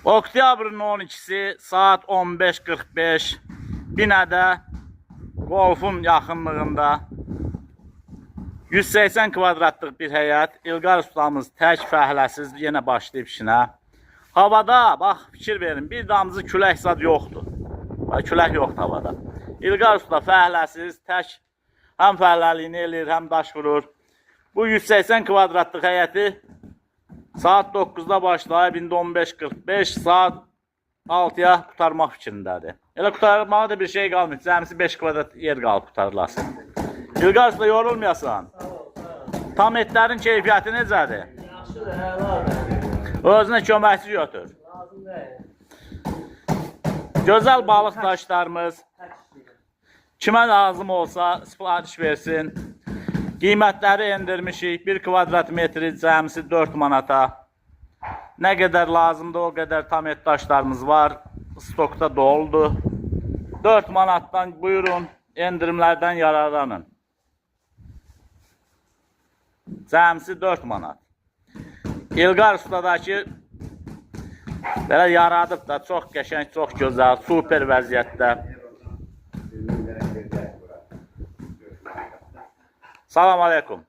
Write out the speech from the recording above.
Oktyabrın 12-si saat 15:45 Binədə Golfun yaxınlığında 180 kvadratlıq bir həyət. İlqar ustamız tək fəhləsiz yenə başlayıb işinə. Havada bax fikir verin, bir damcı külək zad yoxdur. Bax külək yoxdur havada. İlqar usta fəhləsiz tək həm fəhləliyini eləyir, həm daş vurur. Bu 180 kvadratlıq həyəti saat 9-da başlayıb indi 15:45 saat 6-ya qurtarmaq fikrindədir. Elə qurtarmağa da bir şey qalmır. Cəmisi 5 kvadrat yer qalıb qurtarılasın. İlqar usta yorulmayasan. Sağ ol, sağ ol. Tam etlərin keyfiyyəti necədir? Yaxşıdır, əladır. Özünə köməkçi götür. Lazım deyil. Gözəl balıq daşlarımız Tək işləyirəm. kimə lazım olsa sifariş versin. Qiymətləri endirmişik. 1 kvadrat metri cəmisi 4 manata. Nə qədər lazımdır o qədər tam et daşlarımız var. Stokda doldu. 4 manatdan buyurun, endirimlərdən yararlanın. Cəmisi 4 manat. İlqar ustadakı belə yaradıb da çox qəşəng, çox gözəl, super vəziyyətdə. Salam aleykum.